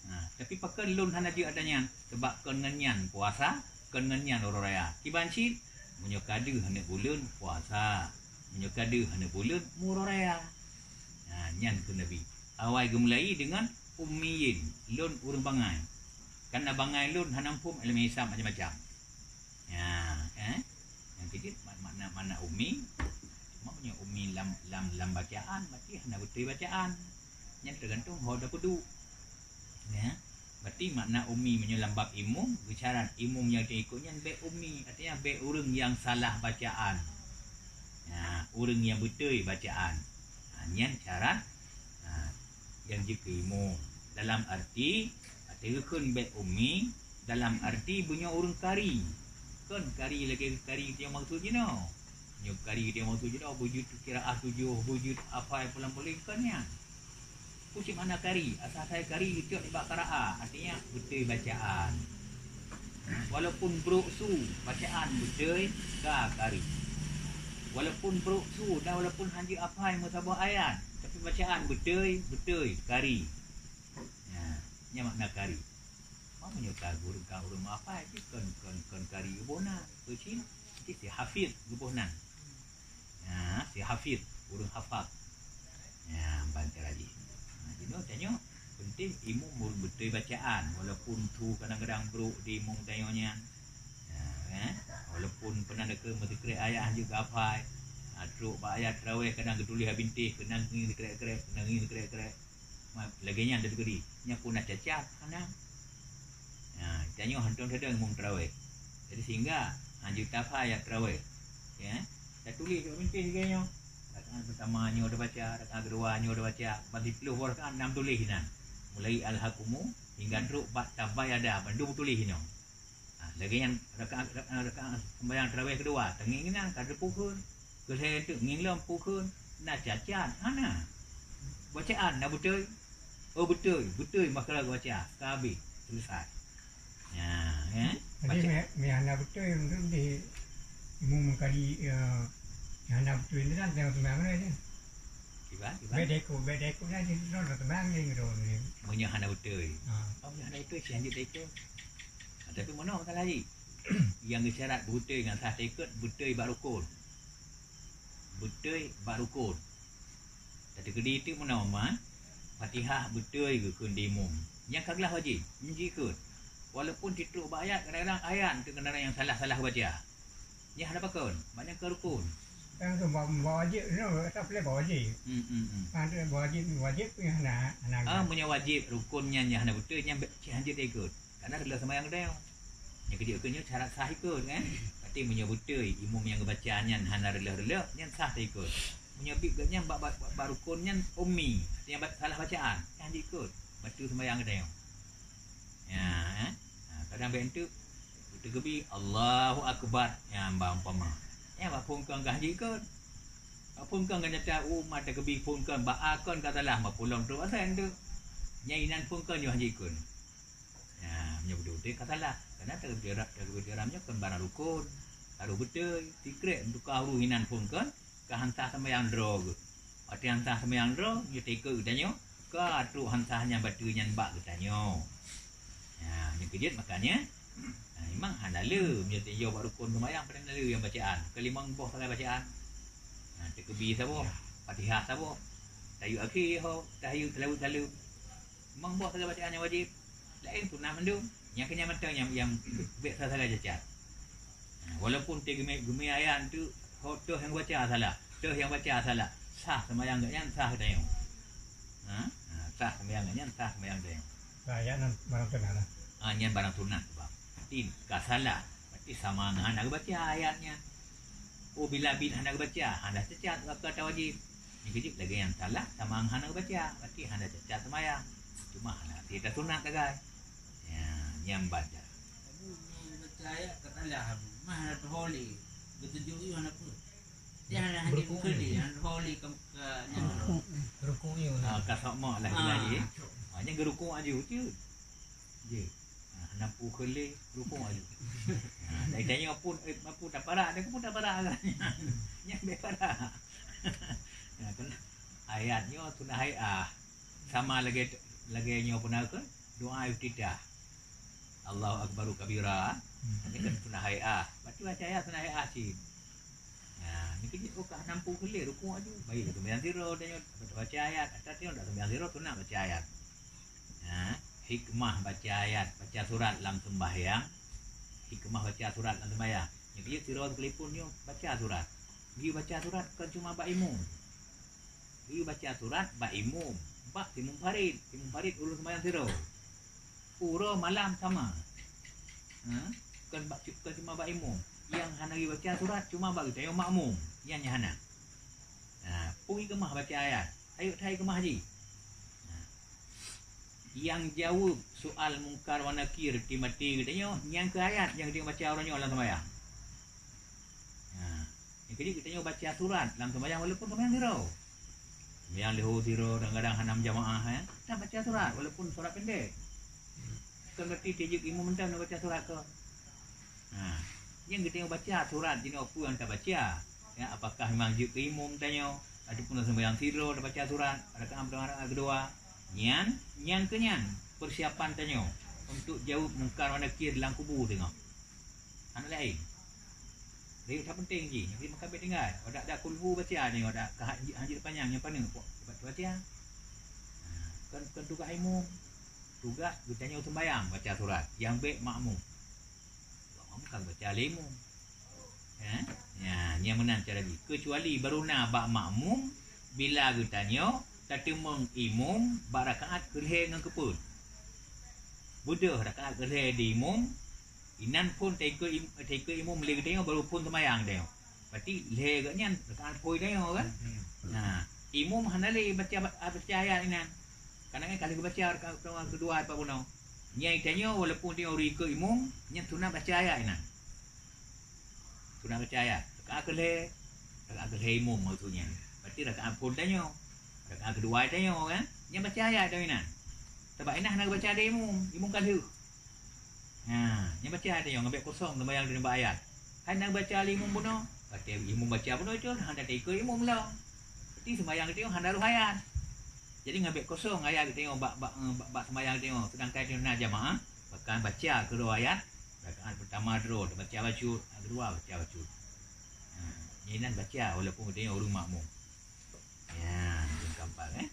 Nah, tapi pakon lôn hana jeuet ata nyan? Sabab kon ngon nyan puasa, kon ngon nyan uroe raya. Kiban cit, meunyoe ka deuh aneuk buleuen, puasa. Meunyoe ka deuh aneuk buleuen, meuuroe raya. Nah, nyan kheun Nabi. Awai geumulai deungon ummiyin, lôn ureuëng bangai. Karena bangai lôn hana muphom ilmu hisab macam-macam. Ya, eh? Nyang keujeuet mak-, makna, makna ummi, cuma meunyoe ummi lam, lam, lam bacaan, berarti hana beutôi bacaan. Nyan teugantung ho tapeuduek. Ya. Berarti makna ummi meunyoe lam bab imum, geusyarat imum nyang teuikot nyan bék ummi, artinya bék ureuëng nyang salah bacaan. Ya, ureuëng nyang beutôi bacaan. Ha, nyan syarat, ha, nyang jeuet keu imum. Dalam arti, watée geukheun bék ummi, dalam arti beunyoe ureuëng kari. Kon kari lagée kari nyang maksud jinoe. Nyoe kari nyang maksud jinoe, beujeuet qiraah tujoh, beujeuet hafai pulan-pulan, kon nyan. Peue cit makna kari? Asai-asai kari geucok nibak qiraah, artinya beutôi bacaan. Walaupun brok su, bacaan beutôi ka kari. Walaupun brok su dan walaupun hana jeuet hafai meusaboh ayat, tapi bacaan beutôi, beutôi kari. Nah, nyan makna kari. Meunyoe ka gurée, ka ureuëng hafai, kon, kon, kon kari geuboh nan, peue cit? Jadi si hafiz geuboh nan. Nah, si hafiz, ureuëng hafal. Nah, ban cara jih. Nah, jinoe tanyoe penting imum ureuëng beutôi bacaan, walaupun su kadang-kadang brok di imum tanyoe nyan. Nah, eh, walaupun peunan deungoe meusikrek ayat hana jeuet geuhafai, nah, trok bak ayat taraweh kadang geutuléh bintéh, keunan ngieng sikrek-krek, keunan ngieng sikrek-krek. Ma-, lagée nyan teukeudi, nyan peue na cacat, hana. Nah, tanyoe hantom tadong imum taraweh. Jadi sehingga, ha, jeuet hafai ayat taraweh. Ya, tatuléh bak bintéh lagée nyoe. Rakaat pertama nyoe tabaca, rakaat kedua nyoe tabaca, ban siplôh boh rakaat na tuléh inan. Mulai alhakumu hingga trok bak tabayada, bandum tuléh inoe. Ha, lagée nyan rakaat, rakaat, rakaat sembahyang taraweh keudua, teungieng inan ka teupukheun. Keu lhée teuk ngieng lom pukheun, na cacat, hana. Bacaan na beutôi. Oh, beutôi, beutôi makra baca, ka habéh, selesai. Ya, eh? Jadi, baca. Mé-, mé hana beutôi, untuk di imum kadi, eh, hana beutôi ni kan, tengok sembahyang mana je. Kiban, kiban. Bék deko, bék deko dah di, di, di, sembahyang ni, gitu, ni. Meunyoe hana beutôi. Ha. Oh, meunyoe hana beutôi, si lanjut deko. Ha, tapi mana masalah lagi? Nyang geusyarat beutôi ngon sah taikot, beutôi bak rukon. Beutôi bak rukon. Tateukeudi teuk meunoe, Fatihah beutôi geukheun di imum. Nyang ka glah wajéb, nyan jikheun. Walaupun titrok bak ayat, kadang-kadang ayat tu kadang-kadang nyang salah-salah baca. Nyan hana pakon, banyak ke rukun. Kan tu ba-, ba wajéb tu, tak boleh ba wajéb. Hmm, hmm, hmm. Kan tu ba wajéb, wajéb tu yang hana, hana Ah, glah. Meunyoe wajéb rukun nyan, nyan hana beutôi, nyan be-, cit hanjeuet ikot. Karena reuloh sembahyang geutanyoe. Nyang keujeuet keu nyoe syarat sah ikot, kan? Berarti meunyoe beutôi imum nyang geubaca nyan hana reuloh-reuloh, nyan sah taikot. Meunyoe bit geuh nyan bak, bak, bak, bak rukun nyan ummi, artinya ba-, salah bacaan, nyan hanjeuet ikot. Bateue sembahyang geutanyoe. Ya, eh? Ha, kadang bèk enteuk, teukeubie, "Allahu Akbar." Ya, bah umpama. Ya, bak phôn kön ka hanjeuet ikot. Bak phôn kön ka nyata, oh, ma teukeubie phôn kön, bak a kön ka salah, ma pulom trok asai enteuk. Nyan inan phôn kön nyoe hanjeuet ikot. Ya, meunyoe beutôi-beutôi ka salah. Karena takbiratul ihram, takbiratul ihram nyoe kon barang rukun. Harôh beutôi, sikrek meutuka huruf inan phôn kön, ka han sah sembahyang droe geuh. Watèe han sah sembahyang droe, nyoe taikot geutanyoe, ka trok han sah nyan bateue nyan bak geutanyoe. Ya, nyoe keujeuet makanya, ha, memang hana le, meunyoe tinjau bak rukun sembahyang, padahai hana le nyang bacaan. Keulimong boh sagai bacaan. Ha, teukeubie saboh, Fatihah saboh. Tahiyatul akhé ho, tahiyatul saleuem. Limong boh sagai bacaan nyang wajéb. Laén sunat mandum. Nyang keunyan mantong nyang, nyang bèk sagai-sagai cacat. Ha, walaupun teugeumé, geumé ayat tu, ho, toh nyang baca salah, toh nyang baca salah. Sah sembahyang geuh nyan, sah geutanyoe. Ha? Ha, sah sembahyang geuh nyan, sah sembahyang geutanyoe. Nah, ayat nyan barang sunat lah. Ha, nyan barang sunat, Bang. Berarti ka salah. Berarti sama ngon hana geubaca ayat nyan. Oh, bila bit hana geubaca, hana cacat, maka tawajib. Nyoe keujeuet lagèe nyang salah sama hana geubaca, berarti hana cacat seumayang. Cuma hana hase tasunat sagai. Ya, nyan baca. Abu, nyoe baca ayat ka salah, Abu. Mah hana teuhôi lé. Geutuju yue hana peue. Dia hana, hana Beurukuk. Teuhôi lé, hana teuhôi lé ka, ka nyan. Rukuk yue. Ah, ka sok mak lah Ah. Lagi. Ah, nyan geurukuk aju cit. Jih. Ha, hana peue keu lé, rukuk aju. Ha, dari tanyoe pun, eh, peue taparak, ada peue taparak agak nyan. Nyan bèk parak. Ha, kan ayat nyoe sunat hai'ah. Sama lagèe, lagèe nyoe pun ada kan doa iftitah. Allahu Akbaru kabira. Hmm. Ini kan sunat hai'ah. Berarti baca ayat sunat hai'ah cit. Nah, nyoe keujeuet, oh, ka hana peue keu lé, rukuk aju. Baik, seumayang sidroe, tanyoe baca ayat. Ata tanyoe dak seumayang sidroe, sunat baca ayat. Nah, hikmah baca ayat, baca surat lam sembahyang. Hikmah baca surat lam sembahyang. Nyoe keujeuet sidroe teukeulipon nyoe baca surat. Geuyue baca surat kon cuma bak imum. Geuyue baca surat bak imum, bak si munfarid. Si munfarid ureueng seumayang sidroe. Uroe malam sama. Ha? Kon bak, kon cuma bak imum. Nyang hana geuyue baca surat cuma bak geutanyoe makmum. Nyan nyang hana. Ha, peue keumah baca ayat. Ayat hai keumah jih. Ha. Nyang jaweueb soal Mungkar wa Nakir di maté geutanyoe, nyang keu ayat nyang geutanyoe baca uroe nyoe lam seumayang. Ha. Nyang keujeuet geutanyoe baca surat lam seumayang walaupun seumayang sidroe. Seumayang leuhô sidroe, kadang-kadang hana meujamaah, eh. Tetap baca surat walaupun surat pendek. Bukan berarti tajeuet imum mantong na baca surat keu. Ha. Nyang geutanyoe baca surat jinoe peue nyang tabaca. Ya, apakah memang jeuet keu imum tanyoe ataupun seumayang sidroe tabaca surat, rakaat pertama, rakaat kedua. Nyan, nyan keu nyan persiapan tanyoe untuk jaweueb Mungkar wa Nakir lam kubu teungoh. Hana laén. Jadi, that penting jih. Jadi, maka bèk tinggai. Wadak dak kulhu baca ni, wadak ka hanjeuet, hanjeuet panyang nyang paneuk, pok, baca. Ha, kan, kan tugaih imum. Tugaih geutanyoe seumayang baca surat. Nyang bèk makmum. Makmum kan baca lé imum. Ha? Ya, nyang meunan cara jih. Kecuali baru na bak makmum, bila geutanyoe tateumeung imum bak rakaat keulhèe ngon keupeuet. Beudôh rakaat keulhèe di imum, inan phôn taikôt im-, taikôt imum lé geutanyoe baru phôn seumayang geutanyoe. Berarti lhèe geuh nyan rakaat phôn tanyoe kan? Nah, imum hana lé baca, baca ayat inan. Karena kan ka lheueh geubaca rakaat keudua pat bunoe. Nyan tanyoe walaupun tanyoe ikôt imum, nyan sunat baca ayat inan. Sunat baca ayat. Rakaat keulhèe, rakaat keulhèe imum maksudnya. Berarti rakaat phôn tanyoe. Rakaat keudua tanyoe kan? Nyan baca ayat tanyoe inan. Sabab inan hana baca lé imum, imum ka lheueh. Ha, nyan baca ayat tanyoe, ngon bèk kosong seumayang tanyoe bak ayat. Hai na baca lé imum bunoe. Watèe imum baca bunoe tu, hana taikôt imum lom. Berarti seumayang tanyoe hana rôh ayat. Jadi ngon bèk kosong ayat tanyoe bak, bak, bak, bak seumayang tanyoe. Seudangkan tanyoe na jamaah, bahkan baca keudroe ayat, rakaat pertama droe, tabaca bacut, rakaat kedua baca bacut. Ha, nyan inan baca walaupun geutanyoe ureueng makmum. Ya, ureueng gampang, eh.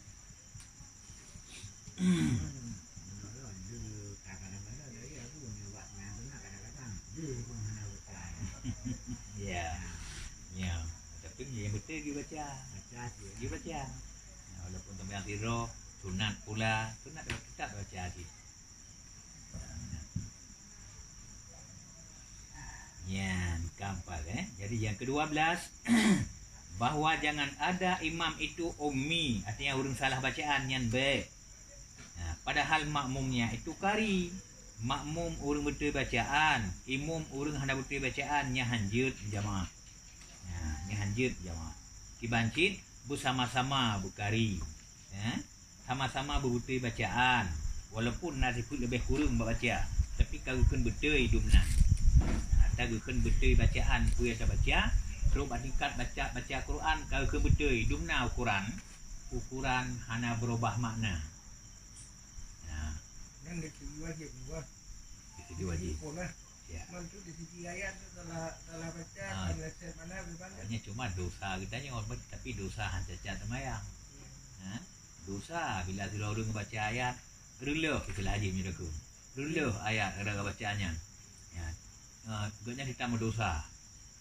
Geuyue baca. Baca cit. Geuyue baca. Nah, walaupun seumayang sidroe, sunat pula, sunat tetap baca cit. Nyan, keempat, eh. Jadi, yang kedua belas, bahwa jangan ada imam itu ummi, artinya ureuëng salah bacaan, nyan bék. Nah, padahal makmumnya itu qari. Makmum ureuëng beutôi bacaan, imum ureuëng hana beutôi bacaan, nyan hanjeuet jamaah. Nah, nyan hanjeuet jamaah. Kiban cit beusama-sama beuqari. Eh? Sama-sama beubeutôi bacaan. Walaupun na sifeuet leubeh kureueng bak baca, tapi ka geukheun beutôi dumnan. Nah, ka geukheun beutôi bacaan peue nyang tabaca, trok bak tingkat baca, baca Quran ka geukheun beutôi dumnan ukoran, ukoran hana beurubah makna. Nah. Nyan di segi wajéb juga. Di segi wajéb. Hukum lah. Ya. Maksud di segi ayat tu salah, salah baca, ah, salah set mana, bagaimana? Hanya cuma dosa geutanyoe, tapi dosa han cacat seumayang. Ya. Ha? Dosa bila sidroe ureuëng baca ayat, reuleuh istilah jih nyoe takheun. Reuleuh ayat gara-gara bacaan nyan. Ya. Ha, gobnyan hita meudosa.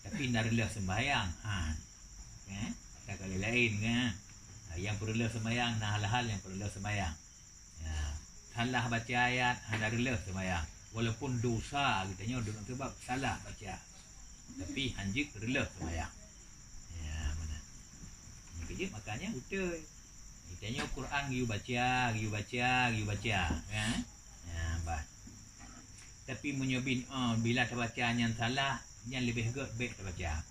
Tapi na reuleuh sembahyang. Ha. Eh? Kata kali lain kan. Ha, nyang peureuleuh sembahyang, na hal-hal nyang peureuleuh sembahyang. Ya, salah baca ayat, hana reuleuh seumayang. Walaupun dosa geutanyoe deungon sabab salah baca, tapi hanjeuet reuleuh seumayang. Ya, meunan. Nyan keuh jeuet makanya beutôi. Geutanyoe Quran geuyue baca, geuyue baca, geuyue baca, kan? Ya, bah. Tapi meunyoe bin, oh, bila tabaca nyan salah, nyan leubeh gét bék tabaca.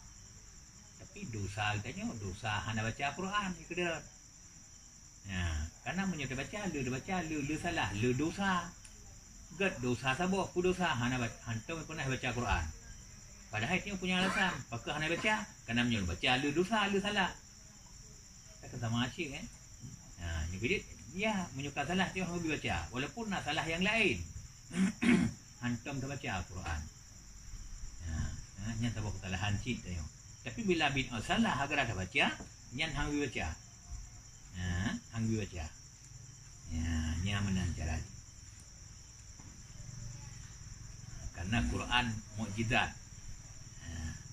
Tapi dosa geutanyoe, dosa hana baca Quran, keudeh. Nah, karena meunyoe tabaca le, tabaca le, le salah, le dosa. Gét dosa saboh, peue dosa hana ba-, hantom pernah baca Quran. Padahai tanyoe punya alasan, pakon hana baca, karena meunyoe baca le dosa, le salah. Kan sama asyik, kan? Nah, nyoe keuh jeuet, ya, meunyoe ka salah, tanyoe harus baca. Walaupun na salah nyang laén. Hantom tabaca Quran. Nah, nah, nyan saboh kesalahan cit tanyoe. Tapi bila bin salah hagara tabaca, nyan hang baca. Ha, hang geuyue baca. Ya, nyan meunan cara jih. Karena Quran mukjizat. Ha,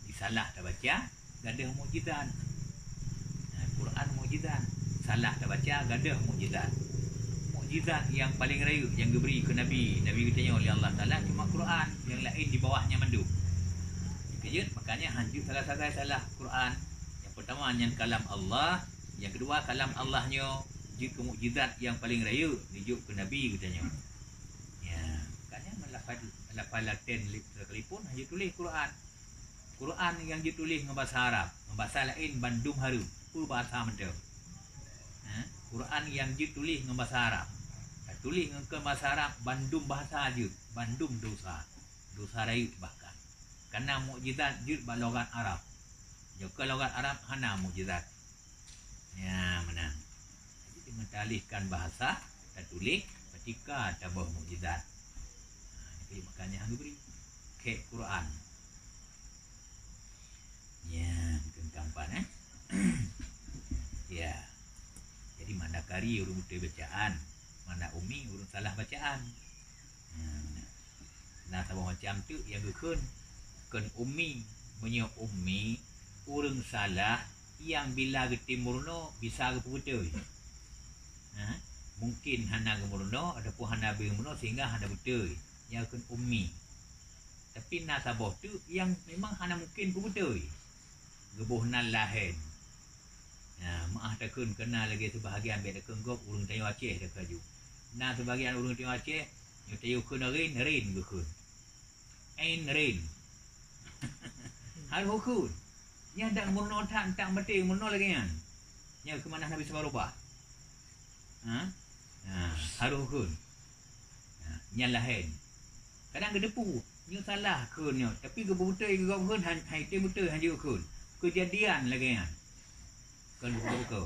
disalah tabaca, gadôh mukjizat. Ha, Quran mukjizat. Salah tabaca, gadôh mukjizat. Mukjizat nyang paleng rayeuk nyang geubri keu Nabi, Nabi geutanyoe lé Allah Taala cuma Quran, nyang laén di bawah nyan mandum. Keujeuet, makanya hanjeuet sagai-sagai salah Quran. Nyang peurtama nyan kalam Allah, nyang keudua kalam Allah nyoe jeuet keu mukjizat nyang paleng rayeuk neujok keu Nabi geutanyoe. Ya, makanya lafaz, lafaz Laten li-, sekalipun hana jituléh Quran. Quran nyang jituléh ngon basa Arab, ngon basa laén bandum hareuem, peue basa mantong. Ha? Quran nyang jituléh ngon basa Arab. Tatuléh ngon keu basa Arab bandum basa jeuet, bandum dosa. Dosa rayeuk bahkan. Karena mukjizat jeuet bak logat Arab. Nyoe keu logat Arab hana mukjizat. Ya, meunan. Jadi, deungon taalihkan bahasa, tatuléh, ketika taboh mukjizat. Ha, jadi makanya hana geubri. Khek Quran. Ya, mungkin tampan, eh. Ya. Jadi, mana kari ureuëng beutôi bacaan, mana ummi ureuëng salah bacaan. Hmm. Na saboh macam teuk nyang geukheun, kheun ummi. Meunyoe ummi, ureuëng salah nyang bila geutem meurunoe bisa geupeubeutôi. Ha? Mungkin hana geumeurunoe ataupun hana beu meurunoe sehingga hana beutôi. Nyan kheun ummi. Tapi na saboh teuk nyang memang hana mungken geubeutôi. Geuboh nan lahen. Nah, meu'ah takheun keu na lagée seubahagian bék takheun gob ureuëng tanyoe Aceh takheun aju. Na seubahagian ureuëng tanyoe Aceh, nyoe tanyoe kheun rin, rin geukheun. Ain rin. Harôh kheun. Nyan dak meurunoe that, tak maté meurunoe lagée nyan. Nyan keumanah Nabi Sabarubah. Ha? Ha, harôh kheun. Ha, nyan lahen. Kadang geuteupeue, nyoe salah kheun nyoe, tapi geubeutôi geugob kheun, han, han item beutôi, han jeuet kheun. Keujadian lagée nyan. Kon buku-buku.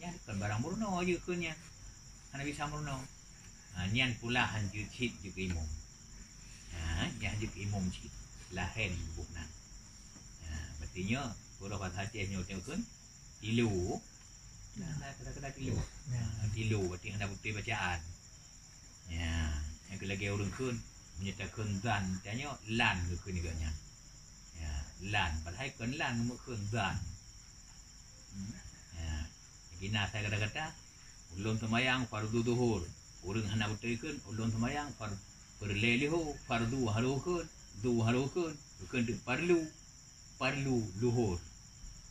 Nyan kon barang meurunoe jeuet kheun nyan. Hana bisa meurunoe. Ha, nyan pula han jeuet cit jeuet keu imum. Ha, nyan jeuet keu imum cit. Lahen buet nyan. Ha, berarti nyoe, uroe basa Aceh nyoe tengok kheun, tilu. Nah, nah, kena-kena tilu. Nah, tilu, berarti hana beutôi bacaan. Ya, nyang keu lagée ureuëng kheun, meunyoe takheun zan, tanyoe lan geukheun juga nyan. Ya, lan, padahai kon lan, meukheun zan. Hmm. Ya. Jadi na asai kata-kata, ulôn seumayang fardu zuhur. Ureuëng hana beutôi kheun, ulôn seumayang far-, peureulée leuhô, fardu harôh kheun, zu harôh kheun, kheun teuk parlu, parlu luhur.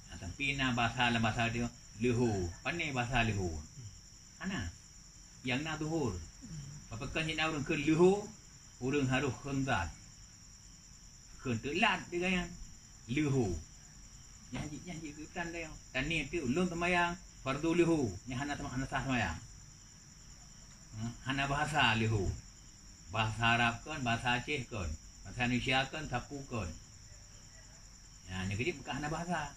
Nah, tapi na basa lam basa dia, leuhô. Pane basa leuhô? Hana. Nyang na zuhur. Pakon jih na ureuëng kheun leuhô, ureuëng harôh kheun zat. Kheun teuk lat di gaya leuhô. Nyan jih, nyan jih keu tan dayong. Tani teuk ulôn seumayang fardu leuhô, nyan hana sama, hana sah seumayang. Hmm, hana bahasa leuhô. Bahasa Arab kon, bahasa Aceh kon, bahasa Indonesia kon, sapu kon. Nah, nyan keujieb bukan hana bahasa.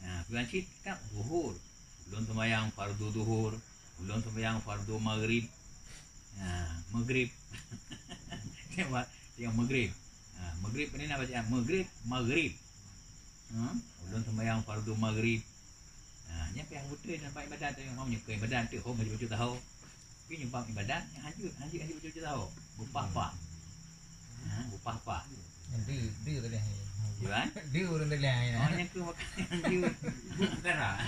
Nah, bukan cit tak zuhur. Ulôn seumayang fardu zuhur, ulôn seumayang fardu maghrib. Nah, maghrib. Tengok, tengok maghrib. Nah, maghrib ni nak baca maghrib, maghrib. Hmm? Ulôn seumayang fardu maghrib. Nah, nyan payah beutôi nampak ibadat tu, mau nyeukeu ibadat tu, hom baca-baca tahu. Tapi nyumbang ibadat, nyan hanjeuet, hanjeuet, hanjeuet beutôi-beutôi tahu. Bupah-pah. Ha, bupah-pah. Dia, dia tadi. Dia, kan? Dia orang tadi, ya. Oh, nyan tu makanya hanjeuet. Bukan lah.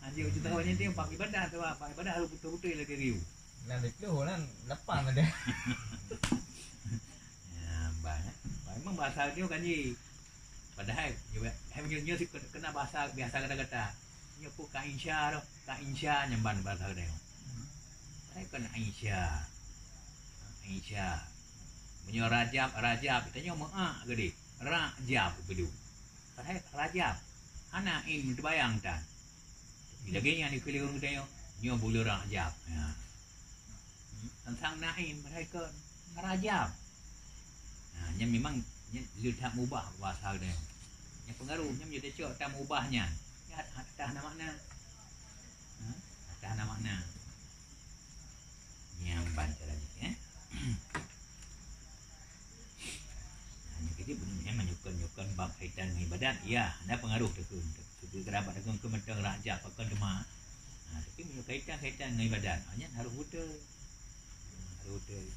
Hanjeuet beutôi tahu nyan dia bab ibadat tu, bab ibadat harus beutôi-beutôi lagi riu. Nan dipluh, nan lepas ada. Ya, bah, eh. Bah, memang bahasa dia kan, ji. Padahai, nyoe, hai, nyoe, nyoe si ke-, kena bahasa biasa gata-gata. Nyoe pun ka insya roh, ka insya nyan ban bahasa gata nyoe. Hai kon insya. Insya. Meunyoe Rajab, Rajab, tanyoe meu'ah geude. Rajab beudôh. Padahai Rajab. Hana in teubayang tan. Lagèe nyan dikheun lé ureueng geutanyoe, nyoe buleuen Rajab. Ya. Hmm, teuntang Naim, padahai kon Rajab. Nah, nyan memang nyan le that mubah bahasa geutanyoe. Nyan pengaruh, nyan meunyoe tacok that mubah nyan. Nyan hat-, hat-, hat hana makna. Ha? Hat hana makna. Nyan ban cara jih, eh. Nah, nyan keuh jih, nyan meunyoe kon, nyoe kon bab kaitan ngon ibadat, ya, ada pengaruh teuh keu, teuh, teuh, teuh, teuh, teuh, keu mantong Rajab, pakon teuma. Nah, tapi meunyoe kaitan-kaitan ngon ibadat, ah, nyan harôh beutôi. Harôh beutôi.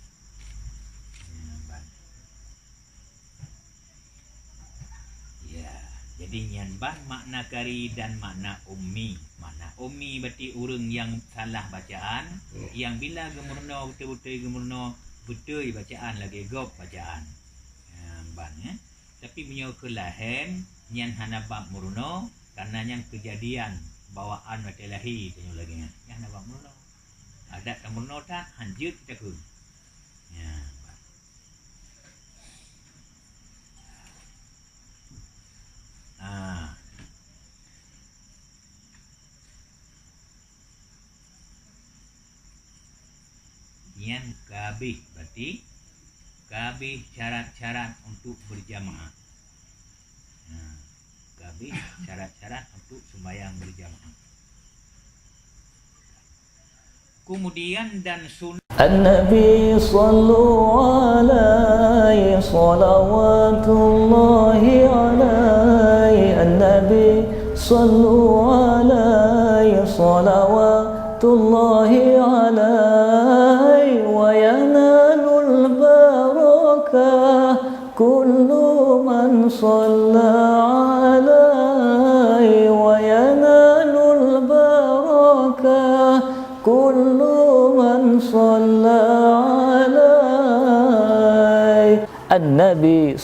Nyan ban. Ya, jadi nyan ban makna qari dan makna ummi. Makna ummi berarti ureueng nyang salah bacaan, nyang bila geumeurunoe beutôi-beutôi geumeurunoe beutôi bacaan lagèe gob bacaan. Ya, ban, ya. Tapi meunyoe keu lahé, nyan hana bab meurunoe, karena nyan keujadian bawaan watèe lahé tanyoe lagèe nyan. Nyan hana bab meurunoe. Adak tameurunoe that, hanjeuet takheun. Ya, ban. Ah. Nyan ka habéh, berarti ka habéh syarat-syarat untuk berjamaah. Nah, ka habéh syarat-syarat untuk sembahyang berjamaah. Kemudian dan sunat. An-Nabi sallu alaihi salawatullahi alaihi. An-Nabi sallu alaihi salawatullahi alaihi wa yanalul barakah. Kullu man shalla alaihi wa yanalul barakah, kullu man shalla alaihi. An-Nabi